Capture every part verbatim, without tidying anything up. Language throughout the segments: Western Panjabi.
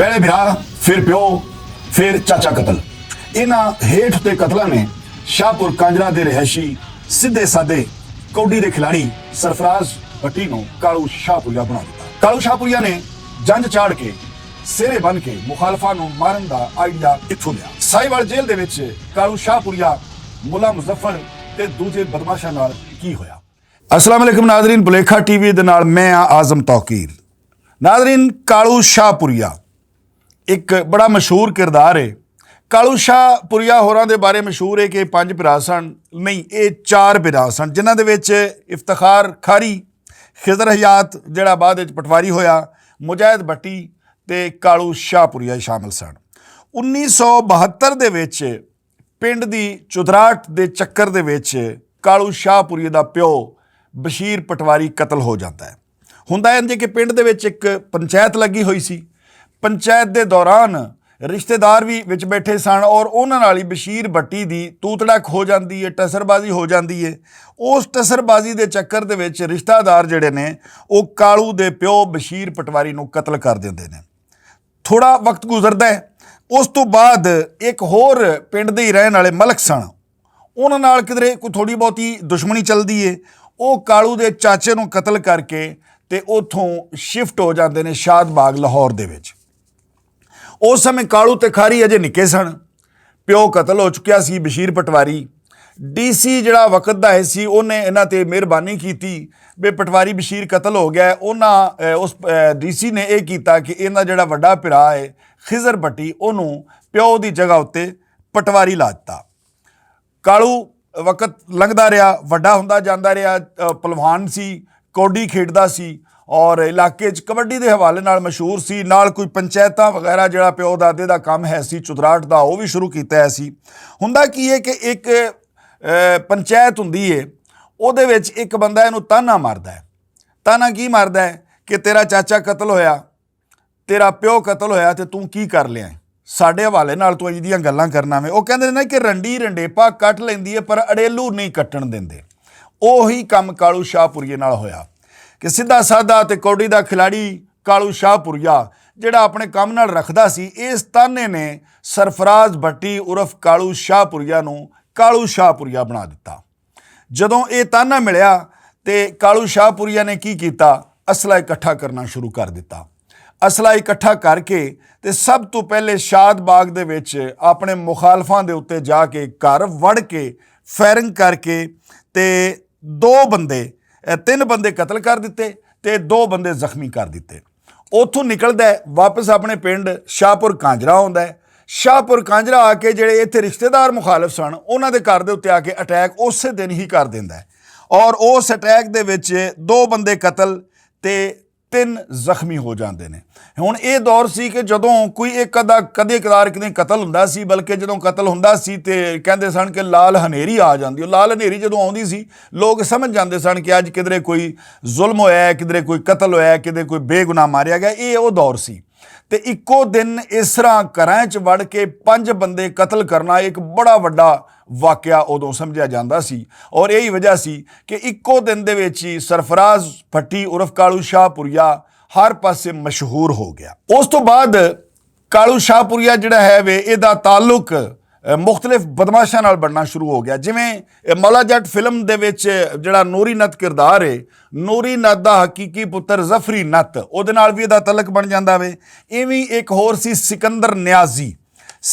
پہلے بھرا، پھر پیو، پھر چاچا قتل۔ انہاں ہیٹھ تے قتلاں نے شاہپور کانجرا دے رہائشی سدھے سادے کوڈی دے کھلاڑی سرفراز بھٹی نوں کالو شاہپوریا بنا دتا۔ کالو شاہپوریا نے جنج چاڑھ کے سیرے بن کے مخالفاں نوں مارن دا آئیڈیا کتھوں لیا؟ سائیوال جیل دے وچ کالو شاہپوریا، ملا مظفر تے دوجے بدمعاشاں نال کی ہویا؟ السلام علیکم ناظرین، بلیکھا ٹی وی دے نال میں آں اعظم توقیر۔ ناظرین، کالو شاہپوریا ایک بڑا مشہور کردار ہے۔ کالو شاہ پوریا ہوراں دے بارے مشہور ہے کہ پنج بھرا سن، نہیں، اے چار بھرا سن، جنہاں دے وچ افتخار کھاری، خضر حیات جڑا بعد وچ پٹواری ہویا، مجاہد بھٹی تے کالو شاہ پوریا شامل سن۔ انیس سو بہتر دے وچ پنڈ دی چودراہٹ دے چکر دے وچ کالو شاہ پوری دا پیو بشیر پٹواری قتل ہو جاندا ہے۔ ہوندا ہے انج کہ پنڈ دے وچ ایک پنچایت لگی ہوئی سی۔ پنچایت دے دوران رشتہ دار وی وچ بیٹھے سن اور انہاں نال ہی بشیر بھٹی دی توتڑک ہو جاندی ہے، ٹسر بازی ہو جاندی ہے۔ اس ٹسر بازی دے چکر دے وچ رشتہ دار جڑے نے، او کالو دے پیو بشیر پٹواری نوں قتل کر دیندے نے۔ تھوڑا وقت گزردا ہے۔ اس تو بعد ایک ہور پنڈ دے ہی رہن والے ملک سن، انہاں نال کدرے کوئی تھوڑی بہتی دشمنی چلدی ہے۔ او کالو دے چاچے نوں قتل کر کے تے اوتھوں شفٹ ہو جاندے نے شاد باغ لاہور دے وچ۔ اس سمے کالو تے کھاری اجے نکے سن۔ پیو قتل ہو چکیا سی، بشیر پٹواری۔ ڈی سی جڑا وقت دا ہے سی، انہیں انہاں تے مہربانی کیتی۔ بے پٹواری بشیر قتل ہو گیا ہے۔ انہاں، اے، اس، اے، ڈی سی نے اے کیتا کہ انہاں جڑا وڈا بھرا ہے خضر بھٹی، انہوں پیو دی جگہ اتے پٹواری لا دتا۔ کالو وقت لنگدا رہیا، وڈا ہوندا جاندا رہیا، اے، پلوان سی، کوڈی کھیڈدا سی اور علاقے چ کبڈی دے حوالے نال مشہور سی، نال کوئی پنچایتاں وغیرہ جڑا پیو دادے دا کم ہے سی، چودراہٹ دا، او وی شروع کیتا ہے سی۔ ہوندا کی ہے کہ ایک، اے، پنچایت ہوندی ہے، او دے وچ ایک بندہ اینوں تانا ماردا ہے۔ تانا کی ماردا ہے کہ تیرا چاچا قتل ہویا، تیرا پیو قتل ہویا تے توں کی کر لیا ہے؟ ساڈے حوالے نال توں انج دیاں گلاں کرنا وے۔ او کہندے نے کہ رنڈی رنڈیپا کٹ لیندی ہے، پر اڑیلو نہیں کٹن دیندے۔ اوہی کم کالو شاہ پوریے نال ہویا کہ سیدھا سادہ تے کوڈی دا کھلاڑی کالو شاہ پوریا جڑا اپنے کم نال رکھدا سی، اس تانے نے سرفراز بھٹی عرف کالو شاہ پوریا نوں کالو شاہ پوریا بنا دتا۔ جدوں ایہہ تانا ملیا تے کالو شاہ پوریا نے کی کیتا؟ اسلحہ اکٹھا کرنا شروع کر دتا۔ اسلحہ اکٹھا کر کے تے سب توں پہلے شاد باغ دے وچ اپنے مخالفاں دے اتے جا کے گھر وڑ کے فائرنگ کر کے تے دو بندے، اے، تن بندے قتل کر دتے تے دو بندے زخمی کر دتے۔ اوتھوں نکلدا ہے، واپس اپنے پنڈ شاہپور کانجرا ہوندا ہے۔ شاہپور کانجرا آ کے جڑے ایتھے رشتہ دار مخالف سن، انہاں دے گھر دے اتے آ کے اٹیک اسے دن ہی کر دیندا ہے اور اس اٹیک دے وچ دو بندے قتل تے تن زخمی ہو جاندے نے۔ ہن اے دور سی کہ جدوں کوئی ایک ادا کدے کدار کدے قتل ہوندا سی، بلکہ جدوں قتل ہوندا سی تے کہندے سن کہ لال ہنیری آ جاندی۔ او لال ہنیری جدوں آوندی سی، لوگ سمجھ جاندے سن کہ اج کدرے کوئی ظلم ہویا ہے، کدرے کوئی قتل ہویا ہے، کدرے کوئی بے گناہ ماریا گیا۔ اے او دور سی۔ تے اکو دن اس طرح گھراں چ وڑ کے پنج بندے قتل کرنا ایک بڑا وڈا واقعہ ادوں سمجھیا جاندا سی۔ اور یہی وجہ سی کہ اکو دن دے وچ ہی سرفراز پھٹی عرف کالو شاہ پوریا ہر پاسے مشہور ہو گیا۔ اس تو بعد کالو شاہ پوریا جڑا ہے وے، اے دا تعلق، اے، مختلف بدمعاشاں نال بننا شروع ہو گیا۔ جویں، اے، مولا جٹ فلم دے وچ جڑا نوری نت کردار ہے، نوری نت دا حقیقی پتر ظفری نت، او دے نال وی اے دا تعلق بن جاندا وے۔ ایویں ایک ہور سی سکندر نیازی،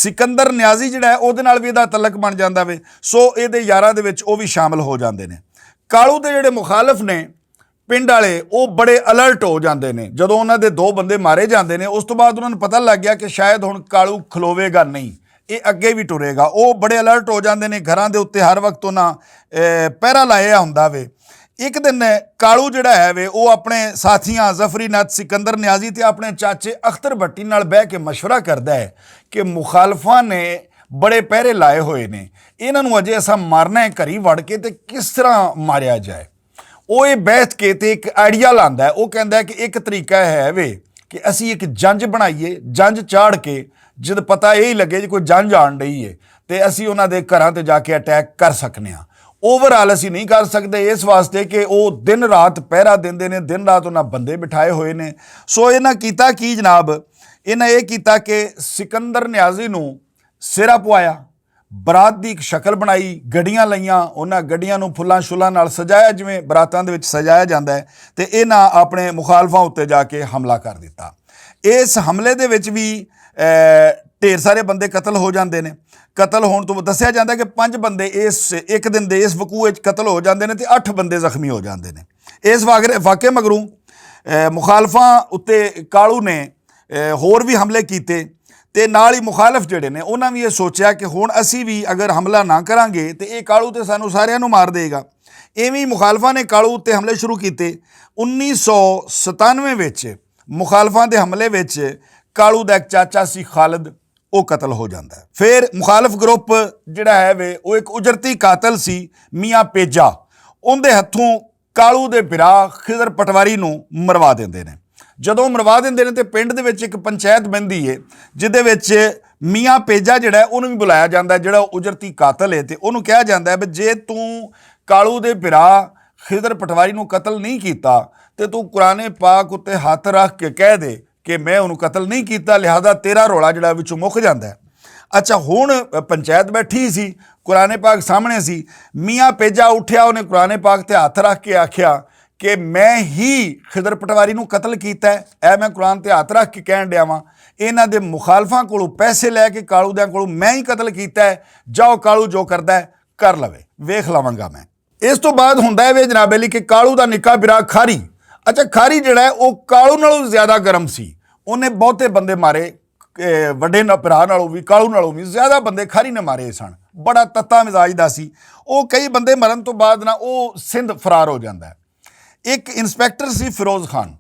سکندر نیازی جڑا ہے، او دے نال وی اے دا تعلق بن جاندا وے۔ سو اے دے یاراں دے وچ او وی شامل ہو جاندے نے۔ کالو دے جڑے مخالف نے، پنڈ والے، او بڑے الرٹ ہو جاندے نے۔ جدوں انہاں دے دو بندے مارے جاندے نے، اس تو بعد انہاں نوں پتہ لگ گیا کہ شاید ہن کالو کھلووے گا نہیں، اے اگے وی ٹرے گا۔ او بڑے الرٹ ہو جاندے نے، گھراں دے اُتے ہر وقت انہاں، اے، پہرا لایا ہوندا وے۔ ایک دن کالو جڑا ہے وے، او اپنے ساتھیاں ظفری نت، سکندر نیازی تے اپنے چاچے اختر بھٹی نال بہہ کے مشورہ کردا ہے کہ مخالفاں نے بڑے پہرے لائے ہوئے نے، انہاں نوں اجے اساں مارنا ہے گھری وڑ کے، تے کس طرح ماریا جائے؟ او اے بیٹھ کے تے اک آئیڈیا لاندا ہے۔ او کہندا ہے کہ اک طریقہ ہے وے کہ اسی اک جنج بنائیے، جنج چاڑھ کے جد پتہ اے ہی لگے جے کوئی جنج آن ڈئی ہے تے اسی انہاں دے گھراں تے جا کے اٹیک کر سکنے ہاں۔ اوور آل اسی نہیں کر سکدے، اس واسطے کہ او دن رات پہرا دیندے نے، دن رات انہاں بندے بٹھائے ہوئے نے۔ سو انہاں کیتا کی جناب انہاں ایہہ کیتا کہ سکندر نیازی نوں سیرا پوایا، برات دی اک شکل بنائی، گڈیاں لئیاں، انہاں گڈیاں نوں پھلاں شلاں نال سجایا جیویں براتاں دے وچ سجایا جاندا ہے۔ تے انہاں اپنے مخالفاں اتے جا کے حملہ کر دتا۔ اس حملے دے وچ وی ڈھیر سارے بندے قتل ہو جاندے نے۔ قتل ہون توں دسیا جاندا ہے کہ پنج بندے اس اک دن دے اس وقوع وچ قتل ہو جاندے نے تے اٹھ بندے زخمی ہو جاندے نے۔ اس واقعے مگروں مخالفاں اتے کالو نے ہور وی حملے کیتے۔ تے نال ہی مخالف جیہڑے نے انہاں وی ایہہ سوچیا کہ ہن اسی وی اگر حملہ نہ کراں گے تے ایہہ کالو تے سانوں ساریاں نوں مار دے گا۔ ایویں مخالفاں نے کالو اتے حملے شروع کیتے۔ انیس سو ستانوے وچ مخالفاں دے حملے وچ کالو دا اک چاچا سی خالد، او قتل ہو جاندا ہے۔ فیر مخالف گروپ جیہڑا ہے وے او اک اجرتی قاتل سی، میاں پیجا، اوندے ہتھوں کالو دے بھرا خضر پٹواری نوں مروا دیندے نے۔ جدوں مروا دیندے نے تے پنڈ دے وچ اک پنچایت بندی ہے، جس دے وچ میاں پیجا جیہڑا ہے اوہنوں وی بلایا جاندا ہے جیہڑا اجرتی قاتل ہے تے اوہنوں کہیا جاندا ہے جے توں کالو دے بھرا خضر پٹواری نوں قتل نہیں کیتا تے توں قرآن پاک اتے ہتھ رکھ کے کہہ دے کہ میں انہوں قتل نہیں کیتا، لہذا تیرا رولا جیہڑا وچوں مک جاندا ہے۔ اچھا، ہن پنچایت بیٹھی سی، قرآن پاک سامنے سی۔ میاں پیجا اٹھیا، انہیں قرآن پاک تے ہتھ رکھ کے آکھیا کہ میں ہی خضر پٹواری نوں قتل کیتا ہے۔ اے میں قرآن تے ہتھ رکھ کے کہن ڈیا واں۔ انہاں دے مخالفاں کولوں پیسے لے کے کالو دیاں کولوں میں ہی قتل کیتا ہے۔ جاؤ، کالو جو کردا ہے کر لوے، ویکھ لواں گا میں۔ اس توں بعد ہوندا ہے وے جناب علی کہ کالو دا نکا بھرا کھاری، اچھا، کھاری جیہڑا ہے او کالو نالوں زیادہ گرم سی۔ انہیں بہتے بندے مارے، وڈے بھرا نالوں وی، کالو نالوں وی زیادہ بندے کھاری نے مارے سن۔ بڑا تتا مزاج دا سی۔ او کئی بندے مرن توں بعد ناں او سندھ فرار ہو جاندا ہے۔ اک انسپکٹر سی فیروز خان،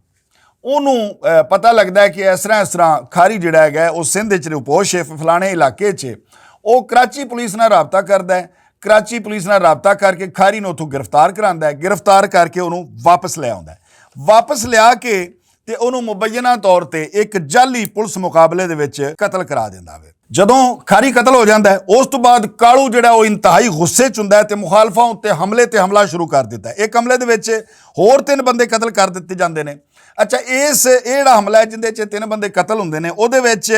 اوہنوں پتا لگدا ہے کہ اس طرح اس طرح کھاری جیہڑا ہے او سندھ وچ روپوش ہے، فلانے علاقے وچ ہے۔ او کراچی پولیس نال رابطہ کردا ہے۔ کراچی پولیس نال رابطہ کر کے کھاری نوں اتھوں گرفتار کراندا ہے۔ گرفتار کر کے اوہنوں واپس لے آندا ہے۔ واپس لیا کے تے اوہنوں مبینہ طور تے اک جعلی پولیس مقابلے دے وچ قتل کرا دیندا ہے۔ جدوں کھاری قتل ہو جاندا ہے، اس توں بعد کالو جیہڑا او انتہائی غصے چ ہوندا ہے تے مخالفاں اتے حملے تے حملہ شروع کر دیتا ہے۔ اک حملے دے وچ ہور تن بندے قتل کر دتے جاندے نے۔ اچھا، اس ایہہ جیہڑا حملہ ہے جندے چ تن بندے قتل ہوندے نے، اوہدے وچ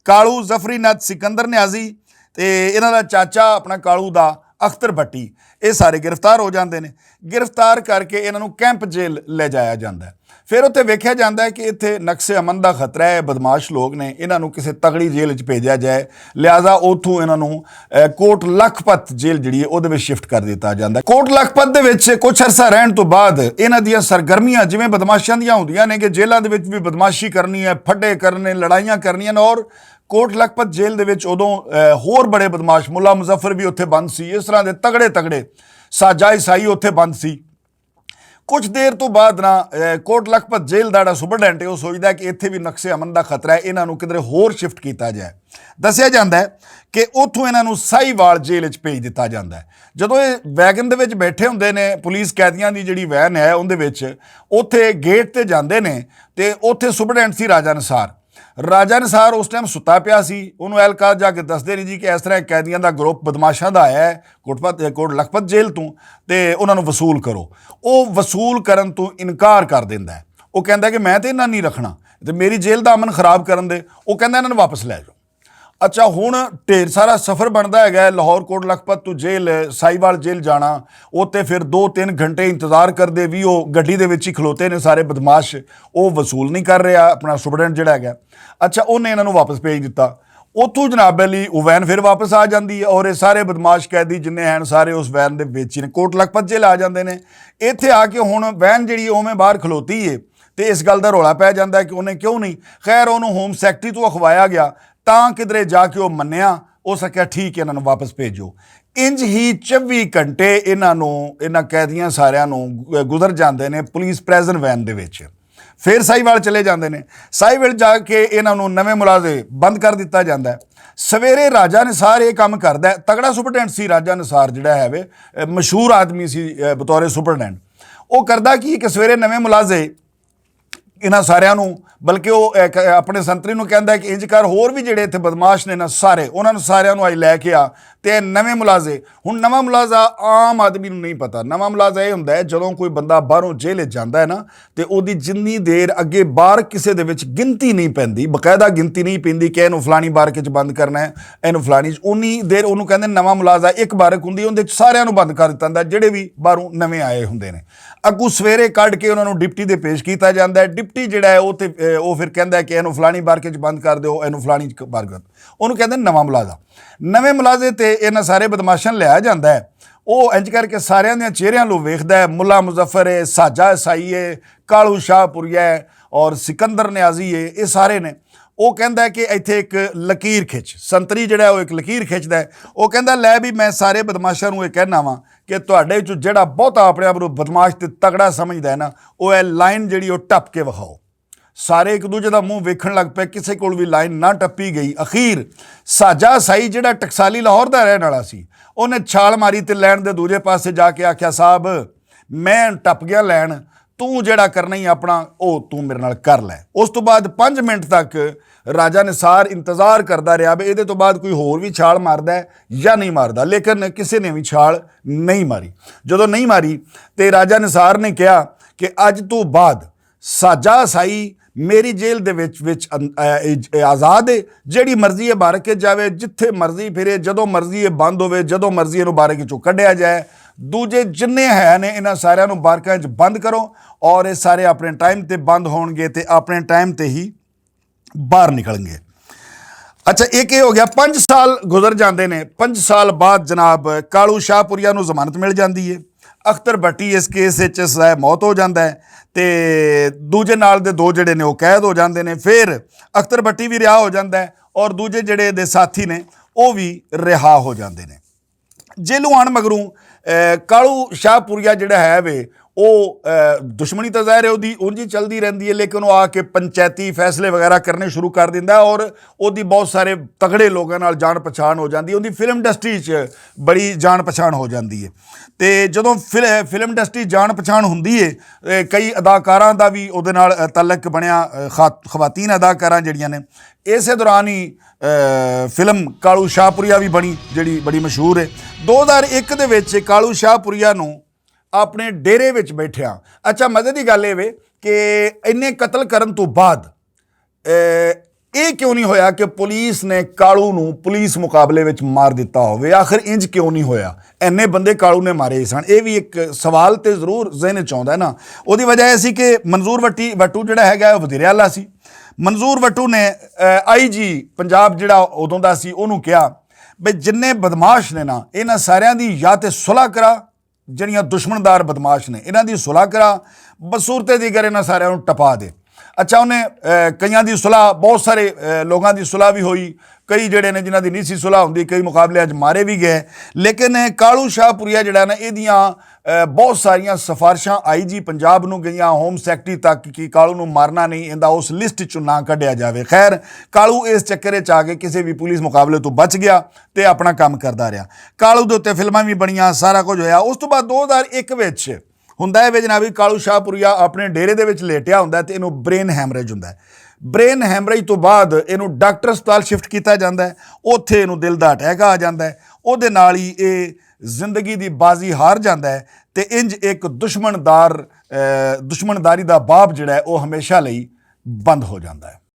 کالو ظفری نت سکندر نیازی تے انہاں دا چاچا اپنا کالو دا اختر بھٹی، ایہہ سارے گرفتار ہو جاندے نے۔ گرفتار کر کے انہاں نوں کیمپ جیل لے جایا جاندا ہے۔ فیر اتھے ویکھیا جاندا ہے کہ اتھے نقص امن دا خطرہ ہے، بدمعاش لوگ نے، انہاں نوں کسے تگڑی جیل وچ بھیجیا جائے۔ لہذا اتھوں انہاں نوں کوٹ لکھپت جیل جیہڑی ہے اوہدے وچ شفٹ کر دیتا جاندا ہے۔ کوٹ لکھپت دے وچ کچھ عرصہ رہن توں بعد انہاں دیاں سرگرمیاں جیویں بدمعاشاں دیاں ہوندیاں نے کہ جیلاں دے وچ وی بدمعاشی کرنی ہے، پھڈے کرنے، لڑائیاں کرنیاں نے اور کوٹ لکھپت جیل دے وچ ادوں ہور بڑے بدمعاش ملا مظفر وی اتھے بند سی، اس طرح دے تگڑے تگڑے ساجا عیسائی اتھے بند سی۔ کچھ دیر توں بعد ناں کوٹ لکھپت جیل دا جیہڑا سپرڈنٹ ہے او سوچدا ہے کہ اتھے وی نقص امن دا خطرہ ہے، انہاں نوں کدھر ہور شفٹ کیتا جائے۔ دسیا جاندا ہے کہ اتھوں انہاں نوں ساہی وال جیل وچ بھیج دتا جاندا ہے۔ جدوں ایہہ ویگن دے وچ بیٹھے ہوندے نے، پولیس قیدیاں دی جیہڑی وین ہے اوہدے وچ، اتھے گیٹ تے جاندے نے تے اتھے سپرڈنٹ سی راجا نثار۔ راجا نثار اس ٹائم ستا پیا سی۔ انہوں اہلکار جا کے دسدے نے جی کہ اس طرح قیدیاں دا گروپ بدمعاشاں دا آیا ہے کوٹ لکھپت جیل توں، تے انہاں نوں وصول کرو۔ او وصول کرن توں انکار کر دیندا ہے۔ او کہندا ہے کہ میں تے انہاں نوں نہیں رکھنا، تے میری جیل دا امن خراب کرن دے۔ او کہندا انہاں نوں واپس لے جاؤ۔ اچھا، ہن ڈھیر سارا سفر بندا ہے گیا لاہور کوٹ لکھپت توں جیل، ساہی وال جیل جانا۔ اوتے فیر دو تن گھنٹے انتظار کردے وی او گڈی دے وچ ہی کھلوتے نے سارے بدمعاش۔ او وصول نہیں کر رہیا اپنا سپرڈنٹ جیہڑا ہے گیا۔ اچھا، انہیں انہاں نوں واپس بھیج دتا۔ اتھوں جناب علی او وین فیر واپس آ جاندی ہے اور ایہہ سارے بدمعاش قیدی جنہیں ہیں سارے اس وین دے وچ ہی نے کوٹ لکھپت جیل آ جاندے نے۔ اتھے آ کے ہن وین جیہڑی اوویں باہر کھلوتی ہے، تے اس گل دا رولا پے جاندا ہے کہ انہیں کیوں نہیں۔ خیر، انہوں ہوم سیکرٹری توں اخوایا گیا، تاں کدھرے جا کے او منیا۔ اس آکھیا ٹھیک ہے انہاں نوں واپس بھیجو۔ انج ہی چوی گھنٹے انہاں نوں انہاں قیدیاں ساریاں نوں گزر جاندے نے پولیس پریزن وین دے وچ۔ فیر ساہی وال چلے جاندے نے۔ ساہی وال جا کے انہاں نوں نویں ملازے بند کر دتا جاندا ہے۔ سویرے راجا نثار ایہہ کم کردا ہے، تگڑا سپرڈنٹ سی راجا نثار جیہڑا ہے وے، مشہور آدمی سی بطور سپرڈنٹ۔ او کردا کی کہ سویرے نویں ملازے انہاں ساریاں نوں، بلکہ وہ اپنے سنتری نوں کہندا ہے کہ انج کر، ہور بھی جڑے اتھے بدمعاش نے نا سارے، انہاں نوں ساریاں نوں آئی لے کے آ۔ تے نویں ملازے، ہن نواں ملازہ عام آدمی نوں نہیں پتا۔ نواں ملازہ یہ ہوندا ہے، جدوں کوئی بندہ باہروں جیل وچ جاندا ہے نا، تے او دی جنی دیر اگے بار کسے دے وچ گنتی نہیں پیندی، باقاعدہ گنتی نہیں پیندی کہ اینوں فلانی بار وچ بند کرنا ہے، اینوں فلانی چ-، اونی دیر اونوں کہندے نواں ملازہ۔ ایک بار ہوندی، اون دے وچ ساریاں نوں بند کر دتا ہوندا، جڑے بھی باہروں نویں آئے ہوندے نے۔ اگوں سویرے کڈ کے انہاں نوں ڈپٹی دے پیش کیتا جاندا ہے۔ ڈپٹی جڑا ہے، او تے، اے، او پھر کہندا ہے کہ اینوں فلانی بار وچ بند کر دیو، اینوں فلانی چ بار کر دیو۔ اونوں کہندے نواں ملازہ۔ نویں ملازے تے انہاں سارے بدمعاشاں لیا جاندا ہے۔ او انج کر کے ساریاں دیاں چہریاں لو ویکھدا ہے، ملا مظفر ہے، ساجا عیسائی ہے، کالو شاہ پوریا ہے اور سکندر نیازی ہے، یہ سارے نے۔ او کہندا ہے کہ ایتھے ایک لکیر کھچ، سنتری جڑا ہے، او ایک لکیر کھچدا ہے۔ او کہندا، "لے بھی، میں سارے بدمعاشاں نوں یہ کہنا واں کہ تہاڈے چوں جڑا بہت اپنے آپ نوں بدمعاش تے تگڑا سمجھدا ہے نا، او اے لائن جڑی او ٹپ کے وکھاؤ۔" سارے ایک دوجے دا منہ ویکھن لگ پئے، کسے کول وی لائن نہ ٹپی گئی۔ اخیر ساجا سائی، جڑا ٹکسالی لاہور دا رہن والا سی، انہیں چھال ماری تے لین دے دوجے پاسے جا کے آکھیا، "صاحب، میں ٹپ گیا لین، توں جڑا کرنا ہی اپنا، او توں میرے نال کر لے۔" اس تو بعد پنج منٹ تک راجا نثار انتظار کردا رہیا، بے ایدے تو بعد کوئی ہور وی چھال ماردا ہے یا نہیں ماردا، لیکن کسے نے وی چھال نہیں ماری۔ جدوں نہیں ماری، تے راجا نثار نے کہا کہ اج تو بعد ساجا سائی میری جیل دے وچ، وچ ان-، اے، اے، اے آزاد ہے، جیڑی مرضی ہے بارک کے جاوے، جتھے مرضی پھرے، جدوں مرضی ہے بند ہوے، جدوں مرضی اینوں بارک چوں کڈیا جائے۔ دوجے جنہیں ہے نے، انہاں ساریاں نوں بارکاں وچ بند کرو، اور اے سارے اپنے ٹائم تے بند ہون گے تے اپنے ٹائم تے ہی باہر نکلن گے۔ اچھا، ایک یہ ہو گیا، پنج سال گزر جاندے نے۔ پنج سال بعد جناب کالو شاہ پوریا نوں ضمانت مل جاندی ہے۔ اختر بھٹی اس کیس وچ سزائے موت ہو جاندا ہے، تے دوجے نال دے دو جڑے نے، وہ قید ہو جاندے نے۔ پھر اختر بھٹی بھی رہا ہو جاندا ہے، اور دوجے جڑے دے ساتھی نے، وہ بھی رہا ہو جاندے نے۔ جیلوں آن مگروں، اے، کالو شاہ پوریا جڑا ہے وے، او، اے، دشمنی تاں ظاہر ہے، اودی اونجی چلدی رہندی ہے، لیکن او آ کے پنچایتی فیصلے وغیرہ کرنے شروع کر دیندا ہے، اور اودی بہت سارے تگڑے لوگاں نال جان پچھان ہو جاندی ہے۔ اودی فلم انڈسٹری چ بڑی جان پچھان ہو جاندی ہے۔ تے جدوں فل-، فلم انڈسٹری جان پچھان ہوندی ہے، اے، کئی اداکاراں دا بھی اودے نال، اے، تعلق بنیا، اے، خات-، خواتین اداکاراں جڑیاں نے، اسے دوران ہی، اے، فلم کالو شاہ پوریا بھی بنی، جڑی بڑی مشہور ہے۔ دو ہزار ایک دے وچ کالو شاہ پوریا نوں اپنے ڈیرے وچ بیٹھیا۔ اچھا، مزے دی گل اے وے کہ انہیں قتل کرن تو بعد، اے، اے کیوں نہیں ہویا کہ پولیس نے کالو نوں پولیس مقابلے وچ مار دتا ہووے؟ آخر انج کیوں نہیں ہویا؟ اینے بندے کالو نے مارے سن۔ اے بھی ایک سوال تے ضرور ذہن چ آوندا ہے نا۔ اودی وجہ اے سی کہ منظور وٹی، وٹو جڑا ہے گا، وزیر اعلیٰ سی۔ منظور وٹو نے، اے، آئی جی پنجاب جڑا ادوں دا سی، اونوں کہا بھئی، جنہیں بدمعاش نے نا، انہاں ساریاں دی یا تے صلح کرا، جنہاں دشمندار بدمعاش نے، انہاں دی صلح کرا، بصورت دیگر انہاں ساریاں نوں ٹپا دے۔ اچھا، انہیں، اے، کئیاں دی صلح، بہت سارے، اے، لوگاں دی صلح بھی ہوئی، کئی جڑے نے جنہاں دی نہیں سی صلح ہوندی، کئی مقابلے اج مارے بھی گئے۔ لیکن کالو شاہ پوریا جڑا نا، اے دیاں، اے، بہت ساریاں سفارشاں آئی جی پنجاب نوں گئیاں، ہوم سیکرٹری تک، کہ کالو نوں مارنا نہیں، ایندا اس لسٹ چوں نہ کڈیا جاوے۔ خیر، کالو اس چکر وچ آ کے کسے بھی پولیس مقابلے تو بچ گیا تے اپنا کم کردا رہیا۔ کالو دے اُتے فلماں وی بنیاں، سارا کچھ ہویا۔ اس تو بعد دو ہزار اک وچ ہوندا ہے وے جناب، کالو شاہ پوریا اپنے ڈیرے دے وچ لیٹیا ہوندا ہے تے اینوں برین ہیمریج ہوندا ہے۔ برین ہیمریج تو بعد اینوں ڈاکٹر ہسپتال شفٹ کیتا جاندا ہے، اوتھے اینوں دل دا اٹیک آ جاندا ہے، اودے نال ہی اے زندگی دی بازی ہار جاندا ہے، تے انج ایک دشمندار، اے، دشمنداری دا باب جڑا ہے، او ہمیشہ لئی بند ہو جاندا ہے۔